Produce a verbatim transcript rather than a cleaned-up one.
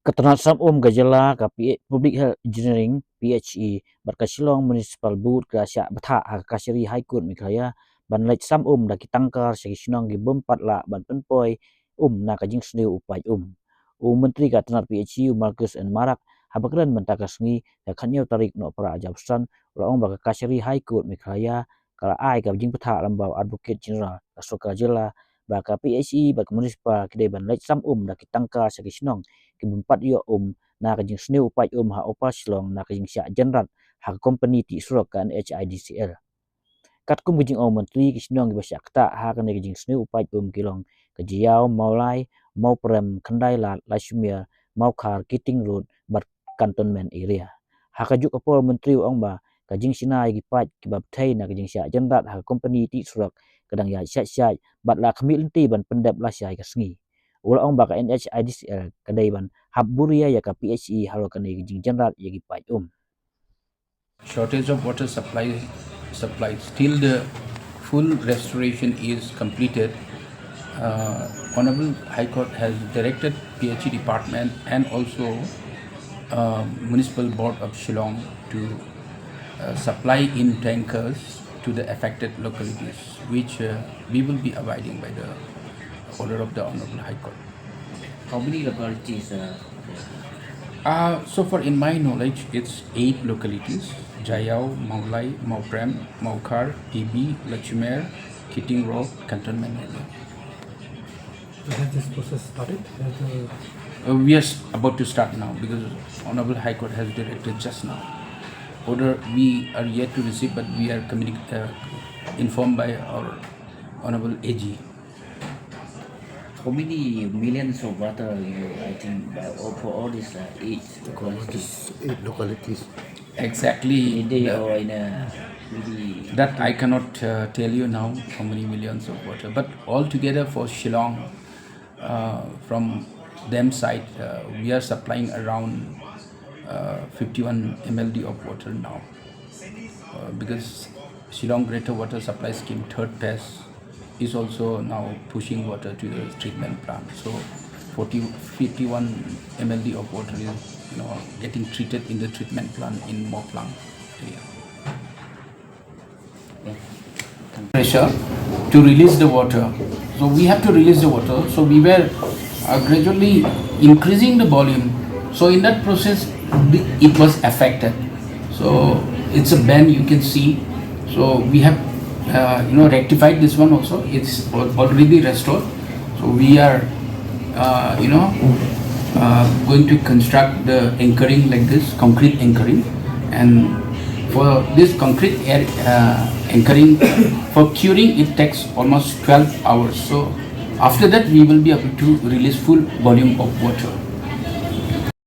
Ka tnat sam um ka jylla, ka P- Public Health Engineering, P H E, bad ka Shillong Municipal Board ka la shah bthah ha ka Kachari High Court Meghalaya ban leit sam um da ki tangkar sha ki shnong ki bym pat lah ban pynpoi um na ka jingsniew u paid um. U Myntri ka tnat P H E, u Marcuise N Marak, haba kren mynta ka sngi, ka khathynñiew tarik Nohprah arhajar arphew san, u la ong ba ka Kachari High Court Meghalaya ka la ai ka jingbthah lyngba u Advocate General ka sorkar jylla ba ka P H E bad ka municipal ki dei ban leit sam um da ki tangkar sha ki shnong ki bym pat ïoh um na ka jingsniew u paid um ha Upper Shillong na ka jingshah jynrat ha ka kompani tih surok ka N H I D C L. Katkum ka jingong u Myntri, ki shnong kiba shah ktah ha kane ka jingsniew u paid um ki long ka Jaïaw, Mawlai, Mawprem, Khyndai Lad, Lashimer, Mawkhar, Keating Road bad Cantonment Area. Ha kajuh ka por u Myntri u ong ba ka jingshna ïa ki paid kiba bthei na ka jingshah jynrat ha ka kompani tih surok ka dang ïaid shait shait bad la khmih lynti ban pyndep lashai ka sngi. U la ong ba ka N H I D C L ka dei ban hap buh ria ïa ka P H E halor kane ka jingjynrat ïa ki paid um. Shortage of water supply, supplies till the full restoration is completed. Uh, Honorable High Court has directed P H E department and also uh, Municipal Board of Shillong to uh, supply in tankers to the affected localities, which uh, we will be abiding by the order of the Honorable High Court. How many localities? Uh, Uh, so far, in my knowledge, it's eight localities: Jaïaw, Mawlai, Mawprem, Mawkhar, P B, Lashimer, Keating Road, Cantonment Area. So has this process started? Has the Uh, we are s- about to start now because Honorable High Court has directed just now. Order, we are yet to receive, but we are communi- uh, informed by our Honorable A G. How many millions of water you, I think, by, all- for all these uh, eight localities? These eight localities. In a Exactly. day the- or in a maybe That I cannot uh, tell you now how many millions of water, but altogether for Shillong, uh, from them side, uh, we are supplying around uh, fifty-one M L D of water now, uh, because Shillong Greater Water Supply Scheme third phase is also now pushing water to the treatment plant. So forty, fifty-one M L D of water is, you know, getting treated in the treatment plant in Mawphlang area. Pressure to release the water. So we have to release the water. So we were uh, gradually increasing the volume. So in that process, the, it was affected. So it's a bend, you can see. So we have, uh, you know, rectified this one also. It's al- already restored. So we are, uh, you know, uh, going to construct the anchoring like this, concrete anchoring, and for this concrete air, uh, anchoring, for curing it takes almost twelve hours. So after that, we will be able to release full volume of water.